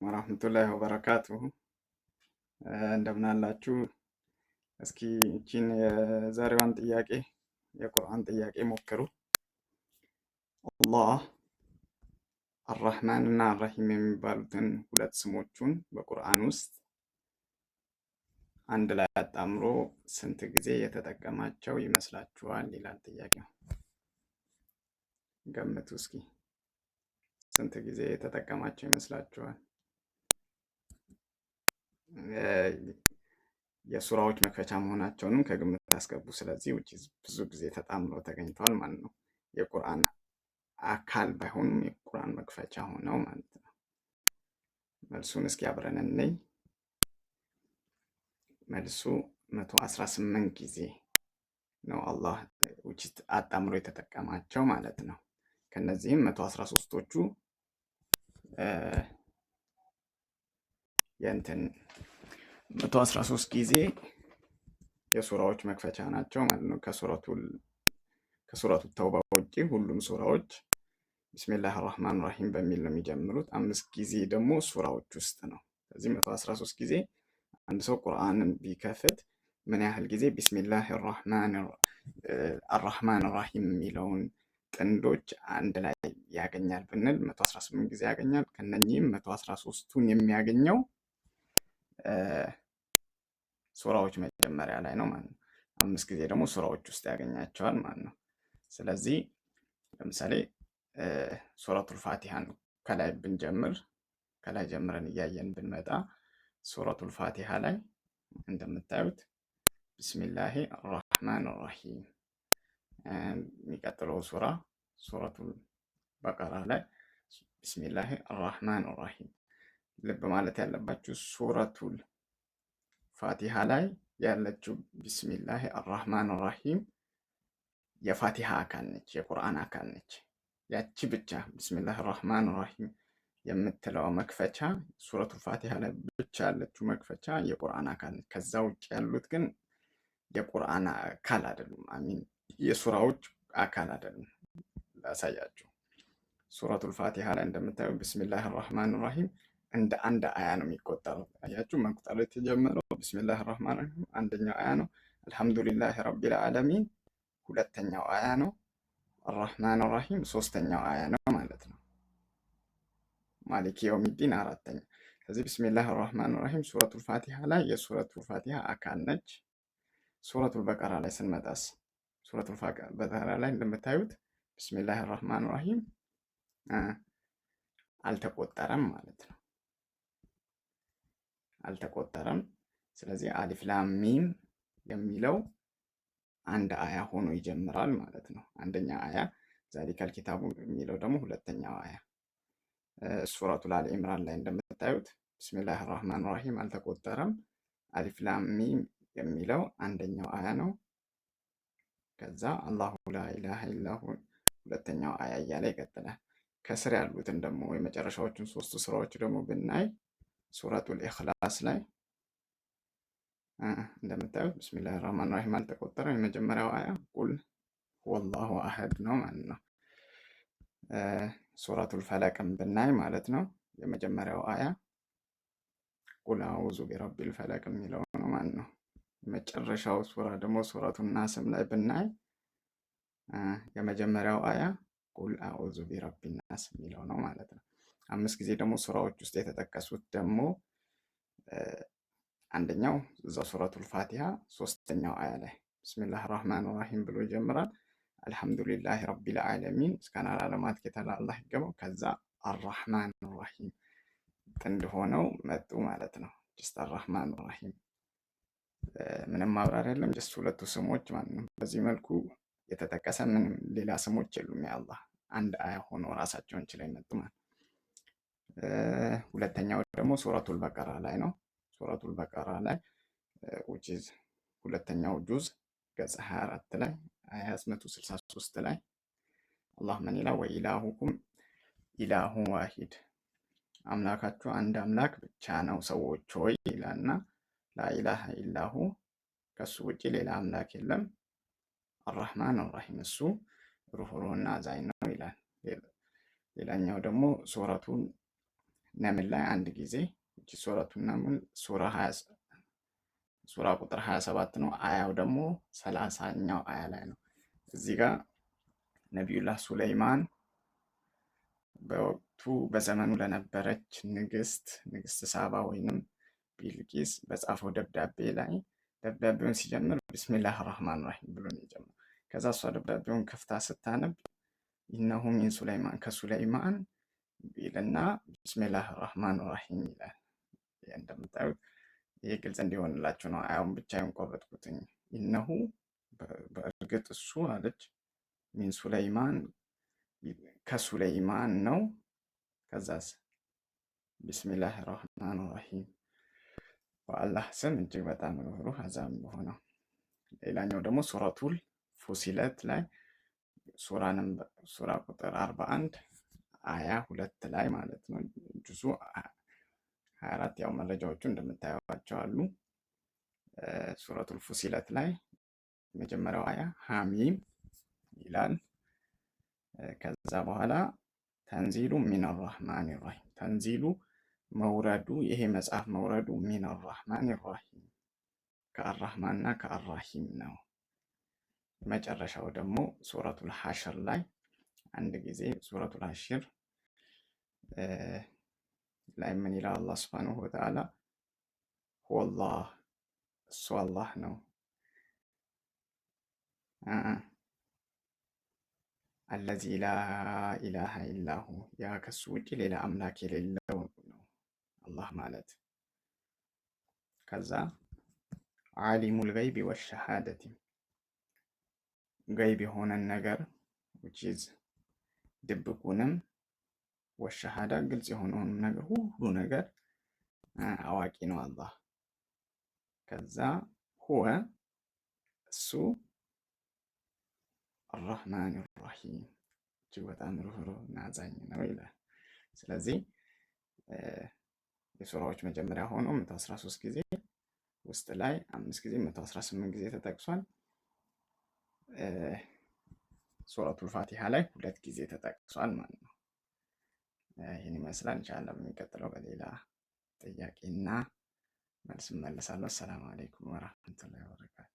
ورحمة الله وبركاته። እንደምን አላችሁ? እስኪ ይቺን የዛሬዋን ጥያቄ የቁርአን ጥያቄ ሞክሩ። አላህ አራህማን እና አራሂም የሚባሉትን ሁለት ስሞቹን በቁርአን ውስጥ አንድ ላይ አጣምሮ ስንት ጊዜ የተጠቀማቸው ይመስላችኋል? ይላል ጥያቄው። ገምቱ እስኪ ስንት ጊዜ የተጠቀማቸው ይመስላችኋል? የሱራዎች መክፈቻ መሆናቸውንም ከግምት አስገቡ። ስለዚህ ውጭ ብዙ ጊዜ ተጣምረው ተገኝተዋል ማለት ነው። የቁርአን አካል ባይሆኑም የቁርአን መክፈቻ ሆነው ማለት ነው። መልሱን እስኪ አብረን እንይ። መልሱ 118 ጊዜ ነው አላህ ውጭ አጣምሮ የተጠቀማቸው ማለት ነው። ከነዚህም 113ቶቹ የእንትን 113 ጊዜ የሱራዎች መክፈቻ ናቸው ማለት ነው። ከሱረቱ ተውባ ውጪ ሁሉም ሱራዎች بسم الله الرحمن الرحيم በሚል ነው የሚጀምሩት። 5 ጊዜ ደግሞ ሱራዎች ውስጥ ነው። ስለዚህ 113 ጊዜ አንድ ሰው ቁርአንን ቢከፍት ምን ያህል ጊዜ بسم الله الرحمن الرحيم የሚለውን ጥንዶች አንድ ላይ ያገኛል ብንል 118 ጊዜ ያገኛል። ከነኚህም 113ቱን የሚያገኘው ሱራዎች መጀመሪያ ላይ ነው ማለት ነው። 5 ጊዜ ደግሞ ሱራዎች ውስጥ ያገኛቸዋል ማለት ነው። ስለዚህ ለምሳሌ ሱረቱል ፋቲሃን ከላይ ብንጀምር፣ ከላይ ጀምረን እያየን ብንመጣ ሱረቱል ፋቲሃ ላይ እንደምታዩት بسم الله الرحمن الرحيم። የሚቀጥለው ሱራ ሱረቱል በቀራ ላይ بسم الله الرحمن الرحيم። ልብ ማለት ያለባችሁ ሱረቱል ፋቲሃ ላይ ያለችው بسم الله الرحمن الرحيم የፋቲሃ አካል ነች፣ የቁርአን አካል ነች። ያቺ ብቻ بسم الله الرحمن الرحيم የምትለው መክፈቻ ሱረቱል ፋቲሃ ላይ ብቻ ያለችው መክፈቻ የቁርአን አካል ነች። ከዛ ውጭ ያሉት ግን የቁርአን አካል አይደሉም። I mean የሱራዎች አካል አይደሉም። ላሳያችሁ። ሱረቱል ፋቲሃ ላይ እንደምታዩ بسم الله الرحمن الرحيم እንደ አንድ አያ ነው የሚቆጠረው። አያችሁ፣ መቁጠር የተጀመረው بسم الله الرحمن الرحيم አንደኛው አያ ነው። الحمد لله رب العالمين ሁለተኛው አያ ነው። الرحمن الرحيم ሶስተኛው አያ ነው ማለት ነው። مالك يوم الدين አራተኛ። ስለዚህ بسم الله الرحمن الرحيم ሱረቱል ፋቲሃ ላይ የሱረቱል ፋቲሃ አካል ነች። ሱረቱል በቀራ ላይ ስንመጣስ ሱረቱል በቀራ ላይ እንደምታዩት بسم الله الرحمن الرحيم አልተቆጠረም ማለት ነው። አልተቆጠረም። ስለዚህ አሊፍ ላም ሚም የሚለው አንድ አያ ሆኖ ይጀምራል ማለት ነው። አንደኛ አያ፣ ذلك الكتاب የሚለው ደግሞ ሁለተኛው አያ። ሱረቱል አል ኢምራን ላይ እንደምታዩት بسم الله الرحمن الرحيم አልተቆጠረም። አሊፍ ላም ሚም የሚለው አንደኛው አያ ነው። ከዛ الله لا إله إلا هو ሁለተኛው አያ እያለ ይቀጥላል። ከስር ያሉትን ደግሞ የመጨረሻዎቹን ሶስቱ ሱራዎች ደግሞ ብናይ ሱረቱል ኢኽላስ ላይ እንደምታዩት بسم الله الرحمن الرحيم አልተቆጠረም። የመጀመሪያው አያ قل هو الله أحد ነው ማለት ነው። ሱረቱል ፈለቅም ብናይ ማለት ነው የመጀመሪያው አያ قل أعوذ برب الفلق የሚለው ነው ማለት ነው። የመጨረሻው ሱራ ደግሞ ሱረቱ ናስም ላይ ብናይ የመጀመሪያው አያ قل أعوذ برب الناس የሚለው ነው ማለት ነው። 5 ጊዜ ደግሞ ሱራዎች ውስጥ የተጠቀሱት ደግሞ አንደኛው እዛው ሱረቱል ፋቲሃ ሶስተኛው አያ ላይ بسم الله الرحمن الرحيم ብሎ ይጀምራል። الحمد لله رب العالمين ምስጋና ለዓለማት ጌታ ለአላህ ይገባው። ከዛ الرحمن الرحيم ጥንድ ሆነው መጡ ማለት ነው። Just الرحمن الرحيم ምንም ማብራሪያ የለም። Just ሁለቱ ስሞች ማለት ነው። በዚህ መልኩ የተጠቀሰ ምንም ሌላ ስሞች የሉም። የአላህ አንድ አያ ሆኖ ራሳቸውን ችለው መጡ ማለት። ሁለተኛው ደግሞ ሱረቱል በቀራ ላይ ነው። ሱረቱል በቀራ ላይ which is ሁለተኛው ጁዝ ገጽ 24 ላይ አያ 163 ላይ አላህ ምን ይላል? وإلهكم إله واحد፣ አምላካችሁ አንድ አምላክ ብቻ ነው ሰዎች ሆይ ይላልና لا إله إلا هو ከሱ ውጭ ሌላ አምላክ የለም። الرحمن الرحيم እሱ ሩህሩህና አዛኝ ነው ይላል። ሌላኛው ደግሞ ሱረቱን ነምል ላይ አንድ ጊዜ። እቺ ሱረቱ ነምል ሱራ ቁጥር 27 ነው። አያው ደግሞ 30ኛው አያ ላይ ነው። እዚህ ጋር ነቢዩላህ ሱለይማን በወቅቱ በዘመኑ ለነበረች ንግስት ሳባ ወይንም ቢልቂስ በጻፈው ደብዳቤ ላይ ደብዳቤውን ሲጀምር بسم الله الرحمن الرحيم ብሎ ነው የጀመረው። ከዛ እሷ ደብዳቤውን ከፍታ ስታነብ إنه من سليمان ከሱለይማን ቢልና بسم الله الرحمن الرحيم ይላል። እንደምታዩት ይህ ግልጽ እንዲሆንላችሁ ነው። አያውን ብቻ ቆረጥኩትኝ። إنه በእርግጥ እሱ አለች من سليمان ከሱለይማን ነው። ከዛስ بسم الله الرحمن الرحيم በአላህ ስም እጅግ በጣም ሩህሩህ አዛኝ በሆነው። ሌላኛው ደግሞ ሱረቱል ፉሲለት ላይ ሱራ ቁጥር 41 አያ 2 ላይ ማለት ነው። ጁዙ 24 ያው መረጃዎቹ እንደምታዩቸው አሉ። ሱረቱል ፉሲለት ላይ የመጀመሪያው አያ ሐሚም ይላል። ከዛ በኋላ تنزيل من الرحمن الرحيم تنزيل መውረዱ ይሄ መጽሐፍ መውረዱ من الرحمن الرحيم ከአራህማንና ከአራሂም ነው። መጨረሻው ደግሞ ሱረቱል ሐሽር ላይ አንድ ጊዜ ሱረቱል ሐሽር ላይ ምን ይላል አላህ سبحانه وتعالى? هو الله እሱ አላህ ነው። الذي لا إله إلا هو ያ ከሱ ውጭ ሌላ አምላክ የሌለው ነው አላህ ማለት። ከዛ عالم الغيب والشهادة ገይብ የሆነን ነገር which is ድብቁንም والشهادة ግልጽ የሆነውንም ነገር ሁሉ ነገር አዋቂ ነው አላህ። ከዛ هو እሱ الرحمن الرحيم እጅግ በጣም ሩህሩህ እና አዛኝ ነው ይላል። ስለዚህ የሱራዎች መጀመሪያ ሆኖ 113 ጊዜ ውስጥ ላይ 5 ጊዜ 118 ጊዜ ተጠቅሷል። ሱረቱል ፋቲሃ ላይ 2 ጊዜ ተጠቅሷል ማለት ነው። ይህን ይመስላል። ኢንሻአላህ በሚቀጥለው በሌላ ጥያቄና መልስ እመለሳለሁ። አሰላሙ አለይኩም ወራህመቱላሂ ወበረካቱ።